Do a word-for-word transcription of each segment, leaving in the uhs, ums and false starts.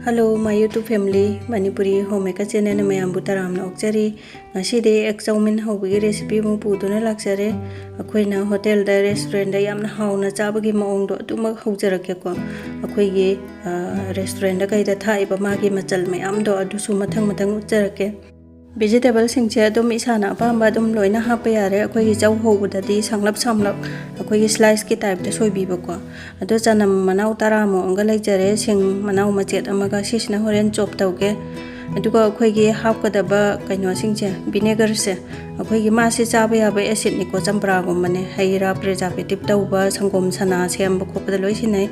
Hello, my YouTube family, Manipuri Homemaker channel ꯅ ꯃꯌꯥꯝꯕꯨ ꯇꯔꯥꯝꯅ ꯑꯣꯛꯆꯔꯤ꯫ ꯉꯁꯤꯗꯤ ꯑꯦꯒ ꯆꯧꯃꯤꯟ ꯍꯧꯕꯒꯤ recipe ꯑꯃꯨꯛ ꯄꯨꯗꯨꯅ ꯂꯥꯛꯆꯔꯦ꯫ ꯑꯩꯈꯣꯏꯅ ꯍꯣꯇꯦꯜꯗ, ꯔꯦꯁꯇꯨꯔꯦꯟꯗ ꯌꯥꯝꯅ ꯍꯥꯎꯅ ꯆꯥꯕꯒꯤ ꯃꯑꯣꯡꯗꯣ ꯑꯗꯨꯃꯛ ꯍꯧꯖꯔꯛꯀꯦꯀꯣ꯫ ꯑꯩꯈꯣꯏꯒꯤ, ꯑ, ꯔꯦꯁꯇꯨꯔꯦꯟꯗ ꯀꯩꯗ ꯊꯥꯛꯏꯕ ꯃꯥꯒꯤ ꯃꯆꯜ ꯃꯌꯥꯝꯗꯣ ꯑꯗꯨꯁꯨ ꯃꯊꯪ ꯃꯊꯪ ꯎꯠꯆꯔꯛꯀꯦ꯫ ꯚꯦꯖꯤꯇꯦꯕꯜꯁꯤꯡꯁꯦ ꯑꯗꯨꯝ ꯏꯁꯥꯅ ꯑꯄꯥꯝꯕ ꯑꯗꯨꯝ ꯂꯣꯏꯅ ꯍꯥꯞꯄ ꯌꯥꯔꯦ꯫ ꯑꯩꯈꯣꯏꯒꯤ ꯆꯧ ꯍꯧꯕꯗꯗꯤ ꯁꯥꯡꯂꯞ ꯁꯥꯡꯂꯞ ꯑꯩꯈꯣꯏꯒꯤ ꯁ꯭ꯂꯥꯏꯁꯀꯤ ꯇꯥꯏꯞꯇ ꯁꯣꯏꯕꯤꯕꯀꯣ꯫ ꯑꯗꯣ ꯆꯅꯝ ꯃꯅꯥꯎ ꯇꯔꯥꯃꯨꯛ ꯑꯃꯒ ꯂꯩꯖꯔꯦ, ꯁꯤꯡ ꯃꯅꯥꯎ ꯃꯆꯦꯠ ꯑꯃꯒ, ꯁꯤꯁꯤꯅ ꯍꯣꯔꯦꯟ ꯆꯣꯞ ꯇꯧꯒꯦ꯫ ꯑꯗꯨꯒ ꯑꯩꯈꯣꯏꯒꯤ ꯍꯥꯞꯀꯗꯕ ꯀꯩꯅꯣꯁꯤꯡꯁꯦ, ꯚꯤꯅꯦꯒꯔꯁꯦ, ꯑꯩꯈꯣꯏꯒꯤ ꯃꯥꯁꯦ ꯆꯥꯕ ꯌꯥꯕ ꯑꯦꯁꯤꯠꯅꯤꯀꯣ, ꯆꯝꯄ꯭ꯔꯥꯒꯨꯝꯕꯅꯦ, ꯍꯩ ꯔꯥ ꯄ꯭ꯔꯤꯖꯥꯔꯕꯦꯇꯤꯞ ꯇꯧꯕ, ꯁꯪꯒꯣꯝ ꯁꯅꯥ ꯁꯦꯝꯕ ꯈꯣꯠꯄꯗ ꯂꯣꯏ ꯁꯤꯖꯤꯟꯅꯩ꯫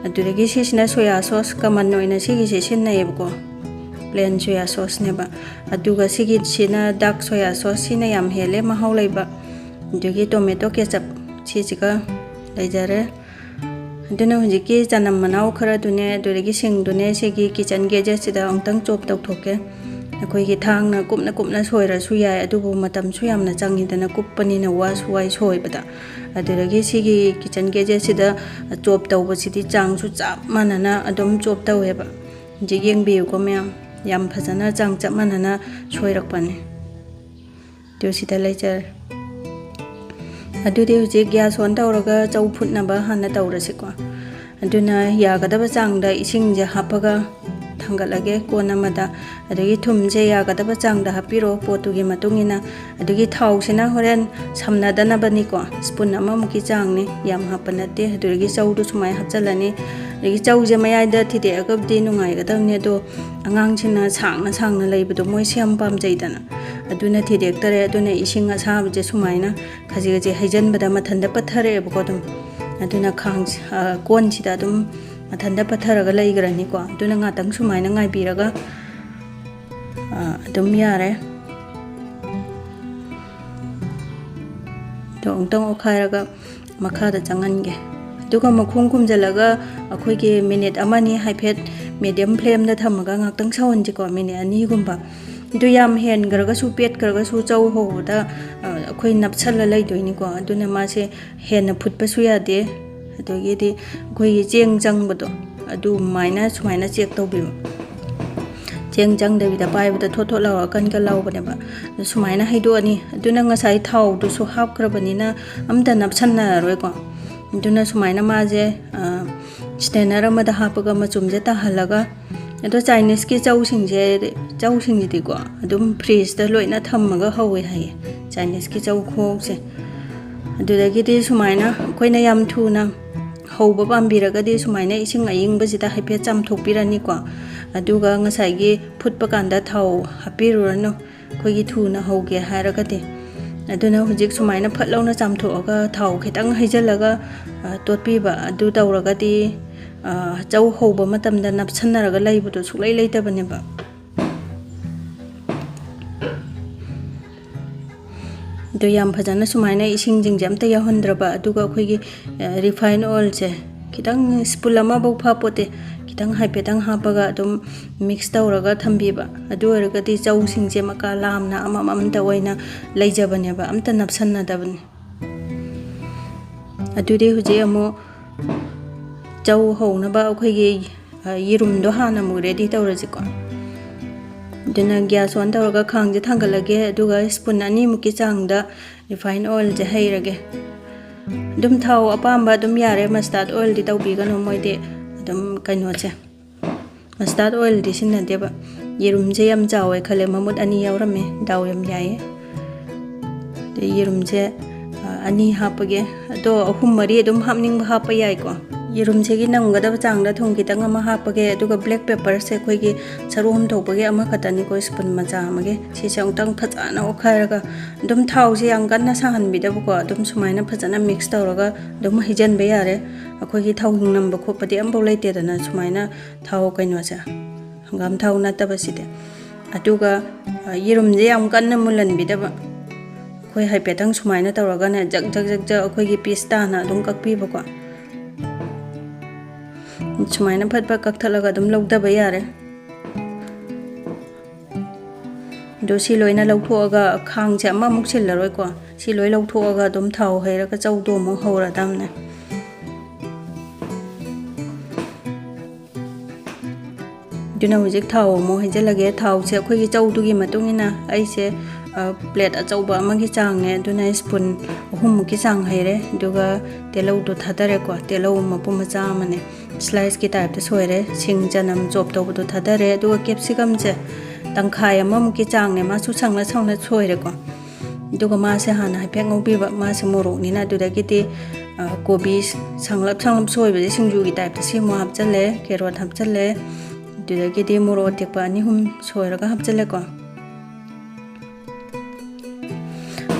ꯑꯗꯨꯗꯒꯤ ꯁꯤꯁꯤꯅ ꯁꯣꯌꯥ ꯁꯣꯁ, ꯀꯃꯟ ꯑꯣꯏꯅ ꯁꯤꯒꯤꯁꯦ ꯁꯤꯖꯤꯟꯅꯩꯌꯦꯕꯀꯣ, ꯄ꯭ꯂꯦꯟ ꯁꯣꯌꯥ ꯁꯣꯁꯅꯦꯕ꯫ ꯑꯗꯨꯒ ꯁꯤꯒꯤꯁꯤꯅ ꯗꯥꯔꯛ ꯁꯣꯌꯥ ꯁꯣꯁ, ꯁꯤꯅ ꯌꯥꯝ ꯍꯦꯜꯂꯦ ꯃꯍꯥꯎ ꯂꯩꯕ꯫ ꯑꯗꯒꯤ ꯇꯣꯃꯦꯇꯣ ꯀꯦꯆꯞ ꯁꯤꯁꯤꯒ ꯂꯩꯖꯔꯦ꯫ ꯑꯗꯨꯅ ꯍꯧꯖꯤꯛꯀꯤ ꯆꯅꯝ ꯃꯅꯥꯎ ꯈꯔꯗꯨꯅꯦ, ꯑꯗꯨꯗꯒꯤ ꯁꯤꯡꯗꯨꯅꯦ, ꯁꯤꯒꯤ ꯀꯤꯆꯟ ꯒꯦꯖꯦꯠꯁꯤꯗ ꯑꯃꯨꯛꯇꯪ ꯆꯣꯞ ꯇꯧꯊꯣꯛꯀꯦ꯫ ꯑꯩꯈꯣꯏꯒꯤ ꯊꯥꯡꯅ ꯀꯨꯞꯅ ꯀꯨꯞꯅ ꯁꯣꯏꯔꯁꯨ ꯌꯥꯏ, ꯑꯗꯨꯕꯨ ꯃꯇꯝꯁꯨ ꯌꯥꯝꯅ ꯆꯪꯉꯤꯗꯅ, ꯀꯨꯞꯄꯅꯤꯅ ꯋꯥꯁꯨ ꯋꯥꯏ ꯁꯣꯏꯕꯗ꯫ ꯑꯗꯨꯗꯒꯤ ꯁꯤꯒꯤ ꯀꯤꯆꯟ ꯒꯦꯖꯦꯠꯁꯤꯗ ꯆꯣꯞ ꯇꯧꯕꯁꯤꯗꯤ ꯆꯥꯡꯁꯨ ꯆꯞ ꯃꯥꯟꯅꯅ ꯑꯗꯨꯝ ꯆꯣꯞ ꯇꯧꯋꯦꯕ꯫ ꯍꯧꯖꯤꯛ ꯌꯦꯡꯕꯤꯌꯨꯀꯣ ꯃꯌꯥꯝ, ꯌꯥꯝ ꯐꯖꯅ ꯆꯥꯡ ꯆꯞ ꯃꯥꯟꯅꯅ ꯁꯣꯏꯔꯛꯄꯅꯦ꯫ ꯑꯗꯨ ꯁꯤꯗ ꯂꯩꯖꯔꯦ꯫ ꯑꯗꯨꯗꯤ ꯍꯧꯖꯤꯛ gas on ꯇꯧꯔꯒ ꯆꯧ ꯐꯨꯠꯅꯕ ꯍꯥꯟꯅ ꯇꯧꯔꯁꯤꯀꯣ꯫ ꯑꯗꯨꯅ ꯌꯥꯒꯗꯕ ꯆꯥꯡꯗ ꯏꯁꯤꯡꯁꯦ ꯍꯥꯞꯄꯒ ꯊꯥꯡꯒꯠꯂꯒꯦ ꯀꯣꯟ ꯑꯃꯗ꯫ ꯑꯗꯒꯤ ꯊꯨꯝꯁꯦ ꯌꯥꯒꯗꯕ ꯆꯥꯡꯗ ꯍꯥꯞꯄꯤꯔꯣ, ꯄꯣꯠꯇꯨꯒꯤ ꯃꯇꯨꯡ ꯏꯟꯅ꯫ ꯑꯗꯨꯒꯤ ꯊꯥꯎꯁꯤꯅ ꯍꯣꯔꯦꯟ ꯁꯝꯅꯗꯅꯕꯅꯤꯀꯣ, spoon ꯑꯃꯃꯨꯛꯀꯤ ꯆꯥꯡꯅꯤ, ꯌꯥꯝ ꯍꯥꯞꯄ ꯅꯠꯇꯦ꯫ ꯑꯗꯨꯗꯒꯤ ꯆꯧꯗꯨ ꯁꯨꯃꯥꯏꯅ ꯍꯥꯞꯆꯤꯜꯂꯅꯤ꯫ ꯑꯗꯒꯤ ꯆꯧꯁꯦ ꯃꯌꯥꯏꯗ ꯊꯤꯗꯦꯛꯑꯒꯕꯨꯗꯤ ꯅꯨꯡꯉꯥꯏꯒꯗꯕꯅꯤ, ꯑꯗꯣ ꯑꯉꯥꯡꯁꯤꯡꯅ ꯁꯥꯡꯅ ꯁꯥꯡꯅ ꯂꯩꯕꯗꯣ ꯃꯣꯏꯁꯦ ꯌꯥꯝ ꯄꯥꯝꯖꯩꯗꯅ꯫ ꯑꯗꯨꯅ ꯊꯤꯗꯦꯛꯇꯔꯦ꯫ ꯑꯗꯨꯅ ꯏꯁꯤꯡ ꯑꯁꯥꯕꯁꯦ ꯁꯨꯃꯥꯏꯅ ꯈꯖꯤꯛ ꯈꯖꯤꯛ ꯍꯩꯖꯤꯟꯕꯗ ꯃꯊꯟꯇ ꯄꯠꯊꯔꯛꯑꯦꯕꯀꯣ꯫ ꯑꯗꯨꯝ ꯑꯗꯨꯅ ꯈꯥꯡ, ꯑ, ꯀꯣꯟꯁꯤꯗ ꯑꯗꯨꯝ ꯃꯊꯟꯇ ꯄꯠꯊꯔꯒ ꯂꯩꯈ꯭ꯔꯅꯤꯀꯣ꯫ ꯑꯗꯨꯅ ꯉꯥꯛꯇꯪ ꯁꯨꯃꯥꯏꯅ ꯉꯥꯏꯕꯤꯔꯒ, ꯑ, ꯑꯗꯨꯝ ꯌꯥꯔꯦ꯫ ꯑꯗꯣ ꯑꯃꯨꯛꯇꯪ ꯑꯣꯠꯈꯥꯏꯔꯒ ꯃꯈꯥꯗ ꯆꯪꯍꯟꯒꯦ꯫ ꯑꯗꯨꯒ ꯃꯈꯨꯝ ꯈꯨꯝꯖꯤꯜꯂꯒ ꯑꯩꯈꯣꯏꯒꯤ ꯃꯤꯅꯤꯠ ꯑꯃ ꯑꯅꯤ ꯍꯥꯏꯐꯦꯠ medium flameꯗ ꯊꯝꯃꯒ ꯉꯥꯛꯇꯪ ꯁꯧꯍꯟꯁꯤꯀꯣ, ꯃꯤꯅꯤꯠ ꯑꯅꯤꯒꯨꯝꯕ꯫ ꯑꯗꯨ ꯌꯥꯝ ꯍꯦꯟꯈ꯭ꯔꯒꯁꯨ ꯄꯦꯠꯈ꯭ꯔꯒꯁꯨ ꯆꯧ ꯍꯧꯕꯗ, ꯑ, ꯑꯩꯈꯣꯏ ꯅꯞꯁꯜꯂ ꯂꯩꯗꯣꯏꯅꯤꯀꯣ꯫ ꯑꯗꯨꯅ ꯃꯥꯁꯦ ꯍꯦꯟꯅ ꯐꯨꯠꯄꯁꯨ ꯌꯥꯗꯦ꯫ ꯑꯗꯒꯤꯗꯤ ꯑꯩꯈꯣꯏꯒꯤ ꯆꯦꯡ ꯆꯪꯕꯗꯣ, ꯑꯗꯨꯃꯥꯏꯅ ꯁꯨꯃꯥꯏꯅ ꯆꯦꯛ ꯇꯧꯕꯤꯕ꯫ ꯆꯦꯡ ꯆꯪꯗꯕꯤꯗ ꯄꯥꯏꯕꯗ ꯊꯣꯠ ꯊꯣꯠ ꯂꯥꯎꯔꯒ ꯀꯟ ꯀꯟ ꯂꯥꯎꯕꯅꯦꯕ꯫ ꯑꯗꯨ ꯁꯨꯃꯥꯏꯅ ꯍꯩꯗꯣꯛꯑꯅꯤ꯫ ꯑꯗꯨꯅ ꯉꯁꯥꯏ ꯊꯥꯎꯗꯨꯁꯨ ꯍꯥꯞꯈ꯭ꯔꯕꯅꯤꯅ ꯑꯝꯇ ꯅꯞꯁꯟꯅꯔꯔꯣꯏꯀꯣ꯫ ꯑꯗꯨꯅ ꯁꯨꯃꯥꯏꯅ ꯃꯥꯁꯦ, ꯑ, strainer ꯑꯃꯗ ꯍꯥꯞꯄꯒ ꯃꯆꯨꯝꯁꯦ ꯇꯥꯍꯜꯂꯒ, ꯑꯗꯣ Chineseꯀꯤ ꯆꯧꯁꯤꯡꯁꯦ, ꯆꯧꯁꯤꯡꯁꯤꯗꯤꯀꯣ ꯑꯗꯨꯝ fridgeꯇ ꯂꯣꯏꯅ ꯊꯝꯃꯒ ꯍꯧꯋꯦ ꯍꯥꯏꯌꯦ, Chineseꯀꯤ ꯆꯧ ꯈꯨꯍꯧꯁꯦ꯫ ꯑꯗꯨꯗꯒꯤꯗꯤ ꯁꯨꯃꯥꯏꯅ ꯑꯩꯈꯣꯏꯅ ꯌꯥꯝ ꯊꯨꯅ ꯍꯧꯕ ꯄꯥꯝꯕꯤꯔꯒꯗꯤ ꯁꯨꯃꯥꯏꯅ ꯏꯁꯤꯡ ꯑꯏꯪꯕꯁꯤꯗ ꯍꯥꯏꯐꯦꯠ ꯆꯥꯝꯊꯣꯛꯄꯤꯔꯅꯤꯀꯣ꯫ ꯑꯗꯨꯒ ꯉꯁꯥꯏꯒꯤ ꯐꯨꯠꯄ ꯀꯥꯟꯗ ꯊꯥꯎ ꯍꯥꯞꯄꯤꯔꯨꯔꯅꯨ, ꯑꯩꯈꯣꯏꯒꯤ ꯊꯨꯅ ꯍꯧꯒꯦ ꯍꯥꯏꯔꯒꯗꯤ꯫ ꯑꯗꯨꯅ ꯍꯧꯖꯤꯛ ꯁꯨꯃꯥꯏꯅ ꯐꯠ ꯂꯥꯎꯅ ꯆꯥꯝꯊꯣꯛꯑꯒ ꯊꯥꯎ ꯈꯤꯇꯪ ꯍꯩꯖꯤꯜꯂꯒ, ꯑ, ꯇꯣꯠꯄꯤꯕ꯫ ꯑꯗꯨ ꯇꯧꯔꯒꯗꯤ, ꯑ, ꯆꯧ ꯍꯧꯕ ꯃꯇꯝꯗ ꯅꯞꯁꯟꯅꯔꯒ ꯂꯩꯕꯗꯣ ꯁꯨꯛꯂꯩ ꯂꯩꯇꯕꯅꯦꯕ꯫ ꯑꯗꯨ ꯌꯥꯝ ꯐꯖꯅ ꯁꯨꯃꯥꯏꯅ ꯏꯁꯤꯡꯁꯤꯡꯁꯦ ꯑꯝꯇ ꯌꯥꯎꯍꯟꯗ꯭ꯔꯕ, ꯑꯗꯨꯒ ꯑꯩꯈꯣꯏꯒꯤ, ꯑ, refine oilꯁꯦ ꯈꯤꯇꯪ spoon ꯑꯃꯐꯧ ꯐꯥꯄꯣꯠꯇꯦ, ꯈꯤꯇꯪ ꯍꯥꯏꯐꯦꯠꯇꯪ ꯍꯥꯞꯄꯒ ꯑꯗꯨꯝ mix ꯇꯧꯔꯒ ꯊꯝꯕꯤꯕ꯫ ꯑꯗꯨ ꯑꯣꯏꯔꯒꯗꯤ ꯆꯧꯁꯤꯡꯁꯦ ꯃꯀꯥ ꯂꯥꯝꯅ ꯑꯃꯃꯝꯇ ꯑꯣꯏꯅ ꯂꯩꯖꯕꯅꯦꯕ, ꯑꯝꯇ ꯅꯞꯁꯟꯅꯗꯕꯅꯤ꯫ ꯑꯗꯨꯗꯤ ꯍꯧꯖꯤꯛ ꯑꯃꯨꯛ ꯆꯧ ꯍꯧꯅꯕ ꯑꯩꯈꯣꯏꯒꯤ, ꯑ, ꯌꯦꯔꯨꯝꯗꯣ ꯍꯥꯟꯅ ꯑꯃꯨꯛ ready ꯇꯧꯔꯁꯤꯀꯣ꯫ ꯑꯗꯨꯅ gas on ꯇꯧꯔꯒ ꯈꯥꯡꯁꯦ ꯊꯥꯡꯒꯠꯂꯒꯦ, ꯑꯗꯨꯒ spoon ꯑꯅꯤꯃꯨꯛꯀꯤ ꯆꯥꯡꯗ refine oilꯁꯦ ꯍꯩꯔꯒꯦ꯫ ꯑꯗꯨꯝ ꯊꯥꯎ ꯑꯄꯥꯝꯕ ꯑꯗꯨꯝ ꯌꯥꯔꯦ, mustard oilꯗꯤ ꯇꯧꯕꯤꯒꯅꯨ, ꯃꯣꯏꯗꯤ ꯑꯗꯨꯝ ꯀꯩꯅꯣꯁꯦ, mustard oilꯗꯤ ꯁꯤꯖꯤꯟꯅꯗꯦꯕ꯫ ꯌꯦꯔꯨꯝꯁꯦ ꯌꯥꯝ ꯆꯥꯎꯋꯦ ꯈꯜꯂꯦ, ꯃꯃꯨꯠ ꯑꯅꯤ ꯌꯥꯎꯔꯝꯃꯦ, ꯗꯥꯎ ꯌꯥꯝ ꯌꯥꯏꯌꯦ꯫ ꯑꯗꯩ ꯌꯦꯔꯨꯝꯁꯦ, ꯑ, ꯑꯅꯤ ꯍꯥꯞꯄꯒꯦ꯫ ꯑꯗꯣ ꯑꯍꯨꯝ ꯃꯔꯤ ꯑꯗꯨꯝ ꯍꯥꯞꯅꯤꯡꯕ ꯍꯥꯞꯄ ꯌꯥꯏꯀꯣ꯫ ꯌꯦꯔꯨꯝꯁꯤꯒꯤ ꯅꯝꯒꯗꯕ ꯆꯥꯡꯗ ꯊꯨꯝ ꯈꯤꯇꯪ ꯑꯃ ꯍꯥꯞꯄꯒꯦ, ꯑꯗꯨꯒ black pepperꯁꯦ ꯑꯩꯈꯣꯏꯒꯤ ꯆꯔꯨ ꯑꯍꯨꯝ ꯊꯣꯛꯄꯒꯤ ꯑꯃꯈꯛꯇꯅꯤꯀꯣ, spoon ꯃꯆꯥ ꯑꯃꯒꯤ꯫ ꯁꯤꯁꯦ ꯑꯃꯨꯛꯇꯪ ꯐꯖꯅ ꯑꯣꯠꯈꯥꯏꯔꯒ, ꯑꯗꯨꯝ ꯊꯥꯎꯁꯦ ꯌꯥꯝ ꯀꯟꯅ ꯁꯥꯍꯟꯕꯤꯗꯕꯀꯣ, ꯑꯗꯨꯝ ꯁꯨꯃꯥꯏꯅ ꯐꯖꯅ mix ꯇꯧꯔꯒ ꯑꯗꯨꯝ ꯍꯩꯖꯤꯟꯕ ꯌꯥꯔꯦ꯫ ꯑꯩꯈꯣꯏꯒꯤ ꯊꯥꯎ ꯍꯤꯡ ꯅꯝꯕ ꯈꯣꯠꯄꯗꯤ ꯑꯝꯐꯥꯎ ꯂꯩꯇꯦꯗꯅ, ꯁꯨꯃꯥꯏꯅ ꯊꯥꯎ ꯀꯩꯅꯣꯁꯦ, ꯍꯪꯒꯥꯝ ꯊꯥꯎ ꯅꯠꯇꯕꯁꯤꯗꯤ꯫ ꯑꯗꯨꯒ, ꯑ, ꯌꯦꯔꯨꯝꯁꯦ ꯌꯥꯝ ꯀꯟꯅ ꯃꯨꯜꯍꯟꯕꯤꯗꯕ꯫ ꯑꯩꯈꯣꯏ ꯍꯥꯏꯐꯦꯠꯇꯪ ꯁꯨꯃꯥꯏꯅ ꯇꯧꯔꯒꯅꯦ, ꯖꯛ ꯖꯛ ꯖꯛ ꯖꯛ ꯑꯩꯈꯣꯏꯒꯤ piece ꯇꯥꯅ ꯑꯗꯨꯝ ꯀꯛꯄꯤꯕꯀꯣ꯫ ꯁꯨꯃꯥꯏꯅ ꯐꯠ ꯐꯠ ꯀꯛꯊꯠꯂꯒ ꯑꯗꯨꯝ ꯂꯧꯊꯕ ꯌꯥꯔꯦ꯫ ꯑꯗꯣ ꯁꯤ ꯂꯣꯏꯅ ꯂꯧꯊꯣꯛꯑꯒ, ꯈꯥꯡꯁꯦ ꯑꯃꯃꯨꯛ ꯁꯤꯜꯂꯔꯣꯏꯀꯣ꯫ ꯁꯤ ꯂꯣꯏ ꯂꯧꯊꯣꯛꯑꯒ ꯑꯗꯨꯝ ꯊꯥꯎ ꯍꯩꯔꯒ ꯆꯧꯗꯣ ꯑꯃꯨꯛ ꯍꯧꯔꯗꯝꯅꯦ꯫ ꯑꯗꯨꯅ ꯍꯧꯖꯤꯛ ꯊꯥꯎ ꯑꯃꯨꯛ ꯍꯩꯖꯤꯜꯂꯒꯦ꯫ ꯊꯥꯎꯁꯦ ꯑꯩꯈꯣꯏꯒꯤ ꯆꯧꯗꯨꯒꯤ ꯃꯇꯨꯡ ꯏꯟꯅ ꯑꯩꯁꯦ, ꯑ, plate ꯑꯆꯧꯕ ꯑꯃꯒꯤ ꯆꯥꯡꯅꯦ, ꯑꯗꯨꯅ spoon ꯑꯍꯨꯝꯃꯨꯛꯀꯤ ꯆꯥꯡ ꯍꯩꯔꯦ꯫ ꯑꯗꯨꯒ ꯇꯤꯜꯍꯧꯗꯣ ꯊꯥꯗꯔꯦꯀꯣ, ꯇꯤꯜꯍꯧ ꯃꯄꯨꯝ ꯃꯆꯥ ꯑꯃꯅꯦ, sliceꯀꯤ typeꯇ ꯁꯣꯏꯔꯦ꯫ ꯁꯤꯡ ꯆꯅꯝ chop ꯇꯧꯕꯗꯣ ꯊꯥꯗꯔꯦ꯫ ꯑꯗꯨꯒ capsicumꯁꯦ ꯇꯪꯈꯥꯏ ꯑꯃꯃꯨꯛꯀꯤ ꯆꯥꯡꯅꯦ, ꯃꯥꯁꯨ ꯁꯪꯅ ꯁꯪꯅ ꯁꯣꯏꯔꯦꯀꯣ꯫ ꯑꯗꯨꯒ ꯃꯥꯁꯦ ꯍꯥꯟꯅ ꯍꯥꯏꯐꯦꯠ ꯉꯧꯕꯤꯕ, ꯃꯥꯁꯦ ꯃꯣꯔꯣꯛꯅꯤꯅ꯫ ꯑꯗꯨꯗꯒꯤꯗꯤ, ꯑ, ꯀꯣꯕꯤ ꯁꯪꯂꯞ ꯁꯪꯂꯞ ꯁꯣꯏꯕꯁꯦ ꯁꯤꯡꯖꯨꯒꯤ typeꯇ ꯁꯤ ꯑꯃꯨꯛ ꯍꯥꯞꯆꯜꯂꯦ, carrot ꯍꯥꯞꯆꯜꯂꯦ꯫ ꯑꯗꯨꯗꯒꯤꯗꯤ ꯃꯣꯔꯣꯛ ꯑꯇꯦꯛꯄ ꯑꯅꯤ ꯑꯍꯨꯝ ꯁꯣꯏꯔꯒ ꯍꯥꯞꯆꯜꯂꯦꯀꯣ꯫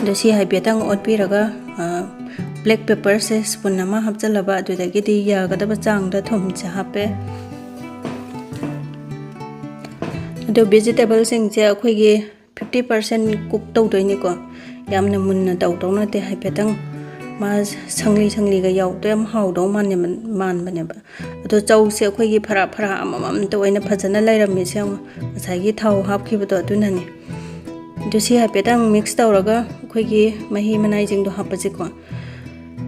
ꯑꯗꯣ ꯁꯤ ꯍꯥꯏꯐꯦꯠꯇꯪ ꯑꯣꯠꯄꯤꯔꯒ, ꯑ, black pepperꯁꯦ spoon ꯑꯃ ꯍꯥꯞꯆꯜꯂꯕ, ꯑꯗꯨꯗꯒꯤꯗꯤ ꯌꯥꯒꯗꯕ ꯆꯥꯡꯗ ꯊꯨꯝꯁꯦ ꯍꯥꯞꯄꯦ꯫ ꯑꯗꯣ vegetableꯁꯤꯡꯁꯦ ꯑꯩꯈꯣꯏꯒꯤ fifty percent cook ꯇꯧꯗꯣꯏꯅꯤꯀꯣ꯫ ꯌꯥꯝꯅ ꯃꯨꯟꯅ ꯇꯧꯗꯧ ꯅꯠꯇꯦ, ꯍꯥꯏꯐꯦꯠꯇꯪ ꯃꯥ ꯁꯪꯂꯤ ꯁꯪꯂꯤꯒ ꯌꯥꯎꯕꯗꯣ ꯌꯥꯝ ꯍꯥꯎꯗꯧ ꯃꯥꯟꯅꯦ-, ꯃꯥꯟꯕꯅꯦꯕ꯫ ꯑꯗꯣ ꯆꯧꯁꯦ ꯑꯩꯈꯣꯏꯒꯤ ꯐꯔꯥ ꯐꯔꯥ ꯑꯃꯃꯝꯇ ꯑꯣꯏꯅ ꯐꯖꯅ ꯂꯩꯔꯝꯃꯤꯁꯦ ꯌꯦꯡꯉꯣ, ꯉꯁꯥꯏꯒꯤ ꯊꯥꯎ ꯍꯥꯞꯈꯤꯕꯗꯣ ꯑꯗꯨꯅꯅꯦ꯫ ꯑꯗꯨ ꯁꯤ ꯍꯥꯏꯐꯦꯠꯇꯪ mix ꯇꯧꯔꯒ ꯑꯩꯈꯣꯏꯒꯤ ꯃꯍꯤ ꯃꯅꯥꯏꯁꯤꯡꯗꯣ ꯍꯥꯞꯄꯁꯤꯀꯣ꯫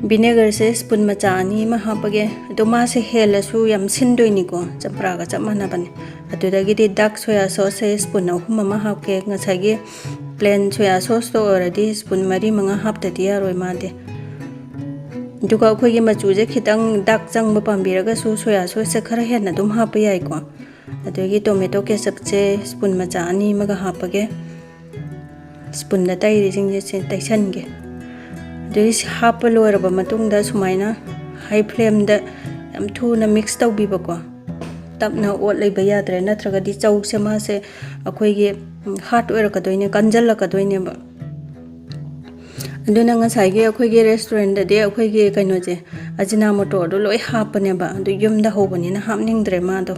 Vinegarꯁꯦ spoon ꯃꯆꯥ ꯑꯅꯤ ꯑꯃ ꯍꯥꯞꯄꯒꯦ꯫ ꯑꯗꯣ ꯃꯥꯁꯦ ꯍꯦꯜꯂꯁꯨ ꯌꯥꯝ ꯁꯤꯟꯗꯣꯏꯅꯤꯀꯣ, ꯆꯝꯄ꯭ꯔꯥꯒ ꯆꯞ ꯃꯥꯟꯅꯕꯅꯦ꯫ ꯑꯗꯨꯗꯒꯤꯗꯤ dark soya sauceꯁꯦ spoon ꯑꯍꯨꯝ ꯑꯃ ꯍꯥꯞꯀꯦ꯫ ꯉꯁꯥꯏꯒꯤ plain soya sauceꯇꯣ ꯑꯣꯏꯔꯗꯤ spoon ꯃꯔꯤ ꯃꯉꯥ ꯍꯥꯞꯇꯗꯤ ꯌꯥꯔꯣꯏ ꯃꯥꯗꯤ꯫ ꯑꯗꯨꯒ ꯑꯩꯈꯣꯏꯒꯤ ꯃꯆꯨꯁꯦ ꯈꯤꯇꯪ dark ꯆꯪꯕ ꯄꯥꯝꯕꯤꯔꯒꯁꯨ soya sauceꯁꯦ ꯈꯔ ꯍꯦꯟꯅ ꯑꯗꯨꯝ ꯍꯥꯞꯄ ꯌꯥꯏꯀꯣ꯫ ꯑꯗꯒꯤ tomato ketchupꯁꯦ spoon ꯃꯆꯥ ꯑꯅꯤ ꯑꯃꯒ ꯍꯥꯞꯄꯒꯦ꯫ Spoonꯗ ꯇꯩꯔꯤꯁꯤꯡꯁꯦ ꯁꯤ ꯇꯩꯁꯟꯒꯦ꯫ ꯑꯗꯨꯒꯤ ꯁꯤ ꯍꯥꯞꯄ ꯂꯣꯏꯔꯕ ꯃꯇꯨꯡꯗ ꯁꯨꯃꯥꯏꯅ high flameꯗ ꯌꯥꯝ ꯊꯨꯅ mix ꯇꯧꯕꯤꯕꯀꯣ꯫ ꯇꯞꯅ ꯑꯣꯠ ꯂꯩꯕ ꯌꯥꯗ꯭ꯔꯦ, ꯅꯠꯇ꯭ꯔꯒꯗꯤ ꯆꯧꯁꯦ ꯃꯥꯁꯦ ꯑꯩꯈꯣꯏꯒꯤ, ꯎꯝ, hard ꯑꯣꯏꯔꯛꯀꯗꯣꯏꯅꯦ, ꯀꯟꯖꯜꯂꯛꯀꯗꯣꯏꯅꯦꯕ꯫ ꯑꯗꯨꯅ ꯉꯁꯥꯏꯒꯤ ꯑꯩꯈꯣꯏꯒꯤ restaurantꯗꯗꯤ ꯑꯩꯈꯣꯏꯒꯤ ꯀꯩꯅꯣꯁꯦ, ꯑꯖꯤꯅꯥꯃꯣꯇꯣꯗꯣ ꯂꯣꯏ ꯍꯥꯞꯄꯅꯦꯕ, ꯑꯗꯨ ꯌꯨꯝꯗ ꯍꯧꯕꯅꯤꯅ ꯍꯥꯞꯅꯤꯡꯗ꯭ꯔꯦ ꯃꯥꯗꯣ꯫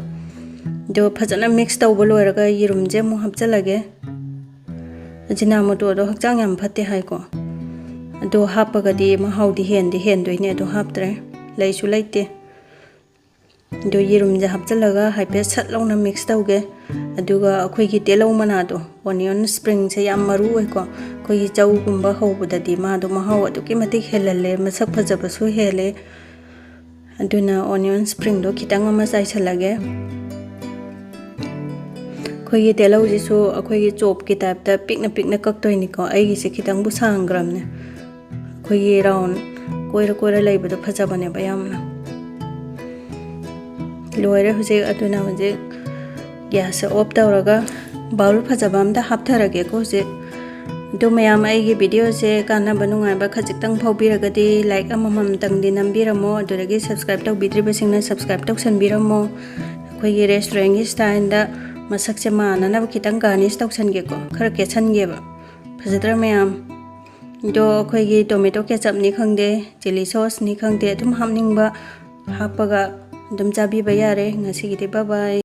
ꯑꯗꯣ ꯐꯖꯅ mix ꯇꯧꯕ ꯂꯣꯏꯔꯒ ꯌꯦꯔꯨꯝꯁꯦ ꯑꯃꯨꯛ ꯍꯥꯞꯆꯜꯂꯒꯦ꯫ ꯑꯖꯤꯅꯥꯃꯣꯇꯣꯗꯣ ꯍꯛꯆꯥꯡ ꯌꯥꯝ ꯐꯠꯇꯦ ꯍꯥꯏꯀꯣ꯫ ꯑꯗꯣ ꯍꯥꯞꯄꯒꯗꯤ ꯃꯍꯥꯎꯗꯤ ꯍꯦꯟꯗꯤ ꯍꯦꯟꯗꯣꯏꯅꯦ, ꯑꯗꯣ ꯍꯥꯞꯇ꯭ꯔꯦ, ꯂꯩꯁꯨ ꯂꯩꯇꯦ꯫ ꯑꯗꯣ ꯌꯦꯔꯨꯝꯁꯦ ꯍꯥꯞꯆꯤꯜꯂꯒ ꯍꯥꯏꯐꯦꯠ ꯁꯠ ꯂꯥꯎꯅ mix ꯇꯧꯒꯦ꯫ ꯑꯗꯨꯒ ꯑꯩꯈꯣꯏꯒꯤ ꯇꯤꯜꯍꯧ ꯃꯅꯥꯗꯣ, onion springꯁꯦ ꯌꯥꯝ ꯃꯔꯨ ꯑꯣꯏꯀꯣ꯫ ꯑꯩꯈꯣꯏꯒꯤ ꯆꯧꯒꯨꯝꯕ ꯍꯧꯕꯗꯗꯤ ꯃꯥꯗꯣ ꯃꯍꯥꯎ ꯑꯗꯨꯛꯀꯤ ꯃꯇꯤꯛ ꯍꯦꯜꯍꯜꯂꯦ, ꯃꯁꯛ ꯐꯖꯕꯁꯨ ꯍꯦꯜꯂꯦ꯫ ꯑꯗꯨꯅ onion springꯗꯣ ꯈꯤꯇꯪ ꯑꯃ ꯆꯥꯏꯁꯜꯂꯒꯦ꯫ ꯑꯩꯈꯣꯏꯒꯤ ꯇꯤꯜꯍꯧꯁꯤꯁꯨ ꯑꯩꯈꯣꯏꯒꯤ ꯆꯣꯞꯀꯤ ꯇꯥꯏꯞꯇ ꯄꯤꯛꯅ ꯄꯤꯛꯅ ꯀꯛꯇꯣꯏꯅꯤꯀꯣ꯫ ꯑꯩꯒꯤꯁꯦ ꯈꯤꯇꯪꯕꯨ ꯁꯥꯡꯈ꯭ꯔꯕꯅꯦ꯫ ꯑꯩꯈꯣꯏꯒꯤ ꯔꯥꯎꯟ ꯀꯣꯏꯔ ꯀꯣꯏꯔ ꯂꯩꯕꯗꯣ ꯐꯖꯕꯅꯦꯕ ꯌꯥꯝꯅ꯫ ꯂꯣꯏꯔꯦ ꯍꯧꯖꯤꯛ꯫ ꯑꯗꯨꯅ ꯍꯧꯖꯤꯛ ꯒ꯭ꯌꯥꯁꯁꯦ ꯑꯣꯐ ꯇꯧꯔꯒ ꯕꯥꯎꯜ ꯐꯖꯕ ꯑꯝꯗ ꯍꯥꯞꯊꯔꯒꯦꯀꯣ ꯍꯧꯖꯤꯛ꯫ ꯑꯗꯨ ꯃꯌꯥꯝ, ꯑꯩꯒꯤ ꯚꯤꯗꯤꯑꯣꯁꯦ ꯀꯥꯟꯅꯕ ꯅꯨꯡꯉꯥꯏꯕ ꯈꯖꯤꯛꯇꯪ ꯐꯥꯎꯕꯤꯔꯒꯗꯤ ꯂꯥꯏꯛ ꯑꯃꯃꯝꯇꯪꯗꯤ ꯅꯝꯕꯤꯔꯝꯃꯣ꯫ ꯑꯗꯨꯗꯒꯤ ꯁꯕꯁꯀ꯭ꯔꯥꯏꯕ ꯇꯧꯕꯤꯗ꯭ꯔꯤꯕꯁꯤꯡꯅ ꯁꯕꯁꯀ꯭ꯔꯥꯏꯕ ꯇꯧꯁꯟꯕꯤꯔꯝꯃꯣ꯫ ꯑꯩꯈꯣꯏꯒꯤ ꯔꯦꯁꯇꯨꯔꯦꯟꯒꯤ ꯁ꯭ꯇꯥꯏꯜꯗ ꯃꯁꯛꯁꯦ ꯃꯥꯟꯅꯅꯕ ꯈꯤꯇꯪ ꯒꯥꯔꯅꯤꯁ ꯇꯧꯁꯟꯒꯦꯀꯣ, ꯈꯔ ꯀꯦꯠꯁꯟꯒꯦꯕ꯫ ꯐꯖꯗ꯭ꯔꯥ ꯃꯌꯥꯝ? ꯑꯗꯣ ꯑꯩꯈꯣꯏꯒꯤ ꯇꯣꯃꯦꯇꯣ ꯀꯦꯆꯞꯅꯤ ꯈꯪꯗꯦ, ꯆꯤꯂꯤ ꯁꯣꯁꯅꯤ ꯈꯪꯗꯦ, ꯑꯗꯨꯝ ꯍꯥꯞꯅꯤꯡꯕ ꯍꯥꯞꯄꯒ ꯑꯗꯨꯝ ꯆꯥꯕꯤꯕ ꯌꯥꯔꯦ꯫ ꯉꯁꯤꯒꯤꯗꯤ bye bye꯫